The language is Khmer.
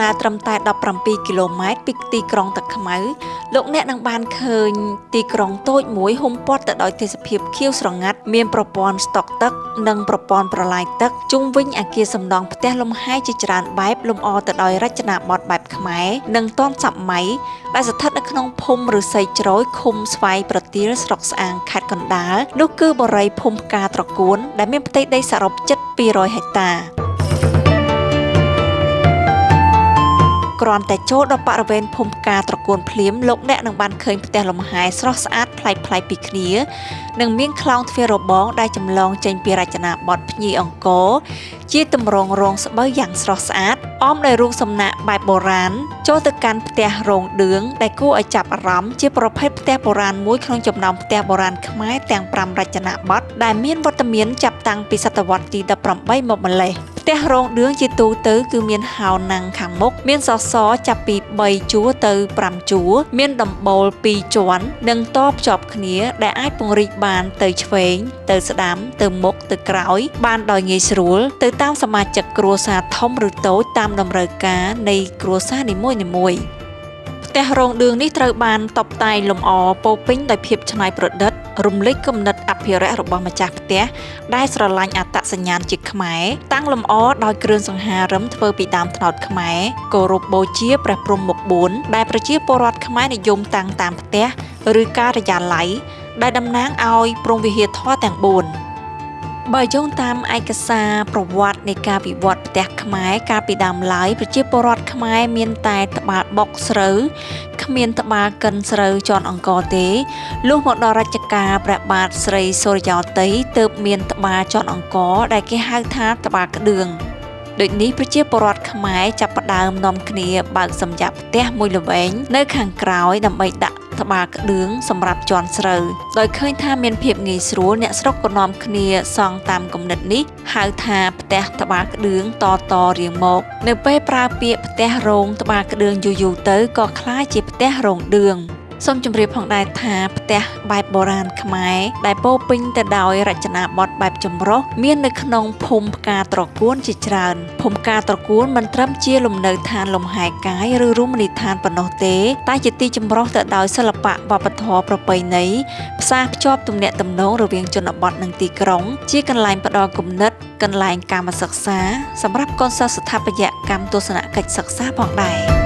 ណើរត្រឹមតែ17គីឡូម៉ែត្រពីទីក្រុងតាខ្មៅលោកអ្នកនឹងបានឃើញទីក្រុងតូចមួយហ៊ុមព័ទ្ធទៅដោយទេសភាពខៀវស្រងាត់មានប្រព័ន្ធស្តុកទឹកនិងប្រព័ន្ធប្រឡាយទឹកជុំវិញអគារសំណង់ផ្ទះលំហែជាច្រើនបែបលម្អទៅដោយរចនាបថបែបខ្មែរនិងទាន់សម័យដែលស្ថិតនៅក្នុងភូមិឫស្សីជ្រោយឃុំស្វាយប្រទាលស្រុកស្អាងខេត្តកណ្ដាលនោះគឺបុរីភូមិផ្កាត្រកួនដែលមានផ្ទៃដីសរុបជិត200ហិកតាគ្រាន់តែចូលដល់បរិវេណភូមិផ្កាត្រកួនភ្លាមលោកអ្នកនឹងបានឃើញផ្ទះលំហែស្រស់ស្អាតប្លែកៗពីគ្នានិងមានខ្លោងទ្វាររបងដែលចម្លងចេញពីរចនាបថភ្ញីអង្គរជាទម្រង់រងស្បូវយ៉ាងស្រស់ស្អាតអមដោយរូបសំណាកបែបបុរាណចូលទៅកាន់ផ្ទះរោងឌឿងដែលគួរឲ្យចាប់អារម្មណ៍ជាប្រភេទផ្ទះបុរាណមួយក្នុងចំណោមផ្ទះបុរាណខ្មែរទាំង5រចនាបថដែលមានវត្តមានចាប់តាំងពីសតវត្សទី18មកម្លេះផ្ទះរោងឌឿងជាទូទៅគឺមានហោណាំងខាងមុខមានសសរចាប់ពី3ជួរទៅ5ជួរមានដំបូល2ជាន់និងតភ្ជាប់គ្នាដែលអាចពង្រីកបានទៅឆ្វេងទៅស្ដាំទៅមុខទៅក្រោយបានដោយងាយស្រួលទៅតាមសមាជិកគ្រួសារធំឬតូចតាមតម្រូវការនៃគ្រួសារនីមួយៗផ្ទះរោងឌឿងនេះត្រូវបានតុបតែងលម្អពោពេញដោយភាពច្នៃប្រឌិតរំលេចគំនិតអភិរក្សរបស់ម្ចាស់ផ្ទះដែលស្រឡាញ់អត្តសញ្ញាណជាខ្មែរតាំងលម្អដោយគ្រឿងសង្ហារឹមធ្វើពីដើមត្នោតខ្មែរគោរពបូជាព្រះព្រហ្មមុខ4ដែលប្រជាពលរដ្ឋខ្មែរនិយមតាំងតាមផ្ទះឬការិយាល័យដែលតំណាងឲ្យព្រហ្មវិហារធម៌ទាំង4បើយោងតាមឯកសារប្រវត្តិនៃការវិវត្តផ្ទះខ្មែរកាលពីដើមឡើយប្រជាពលរដ្ឋខ្មែរមានតែត្បាល់បុកស្រូវគ្មានត្បាល់កិនស្រូវជាន់អង្គរទេលុះមកដល់រជ្ជកាលព្រះបាទស្រីសូរិយោទ័យទើបមានត្បាល់ជាន់អង្គរដែលគេហៅថាត្បាល់ក្តឿងដូចនេះប្រជាពលរដ្ឋខ្មែរចាប់ផ្ដើមនាំគ្នាបើកសម្យាប់ផ្ទះមួយល្វែងនៅខាងក្រោយដើម្បីដាក់ត្បាល់ក្តឿងសម្រាប់ជាន់ស្រូវដោយឃើញថាមានភាពងាយស្រួលអ្នកស្រុកក៏នាំគ្នាសង់តាមគំនិតនេះហៅថាផ្ទះត្បាល់ក្តឿងតតរៀងមកនៅពេលប្រើពាក្យផ្ទះរោងត្បាល់ក្តឿងយូរៗទៅក៏ក្លាយជាផ្ទះរោងឌឿងសូមជម្រាបផងដែរថាផ្ទះបែបបុរាណខ្មែរដែលពោពេញទៅដោយរចនាបថបែបចម្រុះមាននៅក្នុងភូមិផ្កាត្រកួនជាច្រើនភូមិផ្កាត្រកួនមិនត្រឹមជាលំនៅឋានលំហែកាយឬរមណីយដ្ឋានប៉ុណ្ណោះទេតែជាទីចម្រុះទៅដោយសិល្បៈវប្បធម៌ប្រពៃណីផ្សារភ្ជាប់ទំនាក់ទំនងរវាងជនបទនិងទីក្រុងជាកន្លែងផ្ដល់គំនិតកន្លែងកម្មសិក្សាសម្រាប់កូនសិស្សស្ថាបត្យកម្មទស្សនកិច្ចសិក្សាផងដែរ។